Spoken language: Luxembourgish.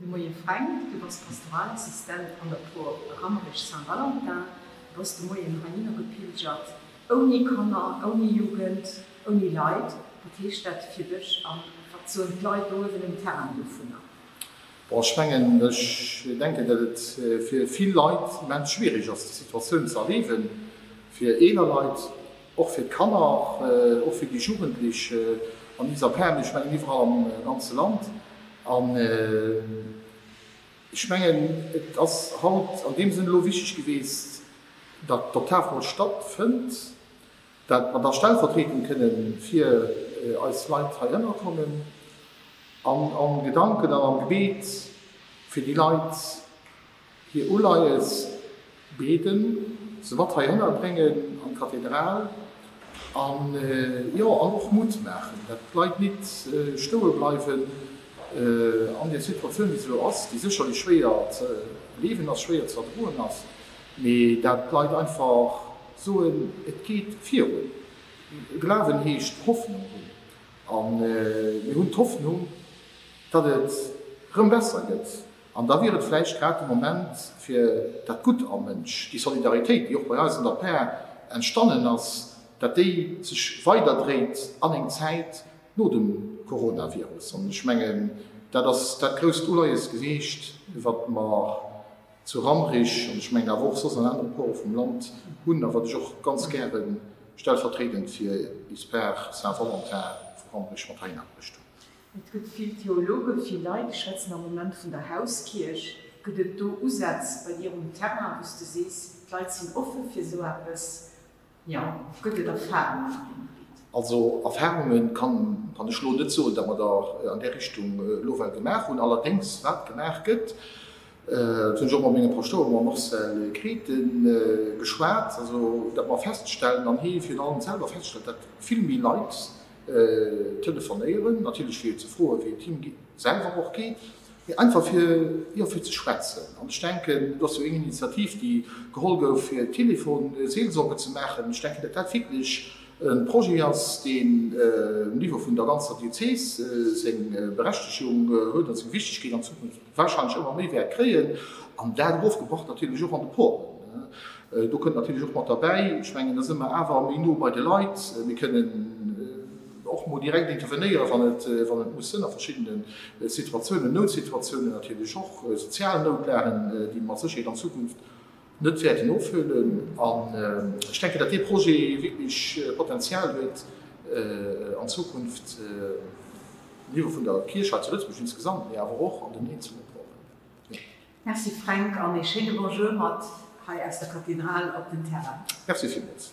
De Moie Fränk, du bass Pastoralassistent an der Por Rammerich Saint-Valentin. Du bass de Moien heihinner gepilgert, ouni Kanner, ouni Jugend, ouni Leit. Wat heescht dat fir dech a wat soen d'Leit do uewen um Terrain dovunner? Bon, ech mengen, ech denken, datt et fir vill Leit immens schwierig ass, déi Situatioun ze erliewen, fir eeler Leit, och fir d'Kanner, och fir déi Jugendlech an iser Par, mee ech mengen iwwerall am ganze Land. An ech mengen, et ass haut an deem Sënn elo wichteg geweest, datt d'Oktav mol stattfënnt, dat mer da stellvertriedend kënne fir eis Leit hei ënnerkommen an am Gedanken an am Gebet fir déi Leit hir Uleies beden, se mat heihinner bréngen an d'Kathedral an, jo, an och Mutt maachen, dat d'Leit nit stoe bleiwen an där Situatioun, wéi se elo ass, déi sécherlech schwéier ze erliewen ass, schwéier ze erdroen ass, mee dat d'Leit einfach soen, et geet virun. Glawen heescht Hoffnung hunn a mir hunn d'Hoffnung, datt et rëm besser gëtt. An da wier et vläicht grad de Moment, fir dat Gutt am Mënsch, déi Solidaritéit, déi och bei eis an der Par entstannen ass, dat déi sech weiderdréit an eng Zäit no dem Coronavirus. An ech mengen, dat ass dat grousst Uleies gewiescht, wat mer zu Rammerich, an ech mengen awer och soss an anere Pore vum Land hunn, a wat ech och ganz gäre stellvertriedend fir is Par Saint-Valentin vu Rammerich mat heihinner bruecht hunn. Et gëtt vill Theologen, vill Leit, déi schwätzen am Moment vun der Hauskierch. Gëtt et do Usätz bei dir um Terrain, wou s de sees, d'Leit sinn offe fir esou eppes? Jo, gëtt et Erfarungen an deem Gebitt? Also Erfarunge kann ech elo net soen, datt mer der an där Richtung elo well gemaach hunn. Allerdéngs, wat gemaach gëtt, dat hunn ech och mat mengem Paschtouer, mam Marcel Grethen, geschwat, also datt mer feststellen, an hie virun allem selwer feststellt, datt vill méi Leit Telefonéieren, natierlech fir ze froen, wéi et him selwer och geet, mee einfach fir, jo, fir ze schwätzen. An ech denken, et ass jo eng Initiativ, déi geholl gouf, fir Telefonseelsorge ze maachen. Ech denken, datt dat wierklech e Projet ass, deen um Niveau vun der ganzer Diözees seng Berechtegung huet a seng Wichtegkeet an Zukunft wahrscheinlech ëmmer méi wäert kréien. An dat erofgebrach natierlech och an de Poren. Do kënnt natierlech och mat derbäi, ech mengen, da si mer awer méi no bei de Leit. Mir kënnen och mol direkt intervenéieren, wann et, wann et muss sënn a verschiddene Situatiounen, Noutsituatiounen natierlech och, sozial Noutlagen, déi mer mat Sécherheet an Zukunft net wäerten ofhuelen. An ech denken, datt dee Projet wierklech Potenzial huet an Zukunft um Niveau vun der Kierch hei zu Lëtzebuerg insgesamt, mee awer och an den eenzelne Poren. Merci Fränk an ee schéine Bonjour mat hei aus der Kathedral op den Terrain. Merci villmools.